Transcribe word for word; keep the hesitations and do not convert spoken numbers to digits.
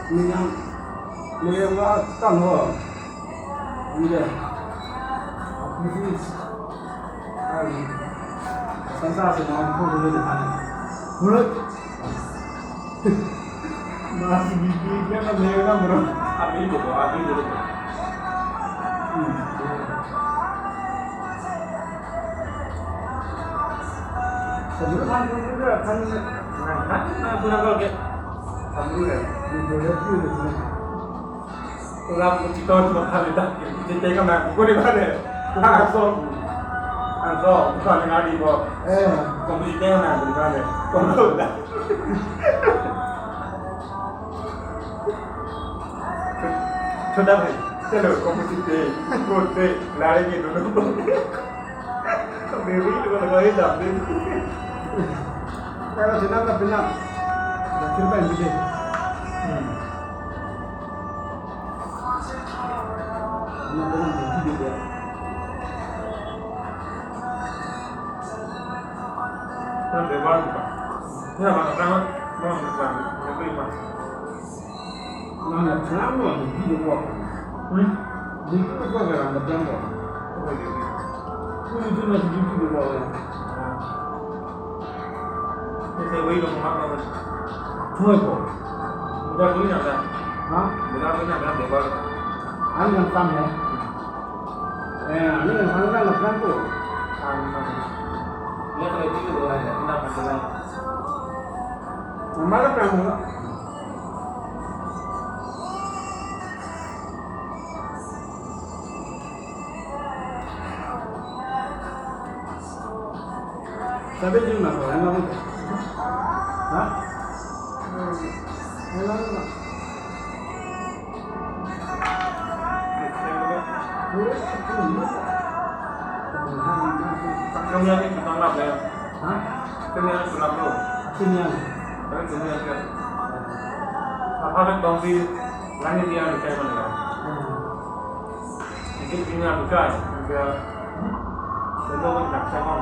Ningyang, ningyang ba tang ho. Ningyang. This is, um, Santa se na ko ko de han. Hulot. Mas bibi ke na ningyang na bro. Abi dulu, abi dulu. Hmm. Sabi ko han ko ko han. Nah, nah, nah, kurang kalau ke. Sabi ko. Video dia tu dia. Orang kita cuma kali dah. Kita kan nak buku di mana? Langsung. Langsung, bukan dengan di bawah. Eh. Kamu di tengah nak di mana? Kamu dah. छोटा भाई, चलो, कॉम्पिटिशन दे, वोट दे, लड़ेंगे दोनों। Baby, itu kalau kau hitam, Baby. Kalau senang tak benar. Dah cerita yang gede. Hmm. Benar-benar yang gede dia. Kan bebas, Pak. Ya, Pak, sama, mau, Pak, lebih, Pak. Nang nang plang lo, di di ko. Hmm? Di di ko ke nang plang lo. Oh, iya, iya. Ko itu na di di ko. Ese wei lo mama. Thoi ko. Udah dulu nang dah. Ha? Udah dulu nang dah, bebas. Ang nang tam hai. Eh, ini yang sana nang plang tu. Ang, ang. Ini kalau itu, ini nang plang. Mama lah plang lo. Sabi niyo na po, ano mo? Ha? Ano mo? Kami yang itu tangkap ya. Ha? Kami yang sunat lo. Kami yang. Kami yang kan. Apa kan bangsi langit yang kayak mana ya? Hmm. Mungkin punya bukan, juga. Saya tahu kan nak saya mau.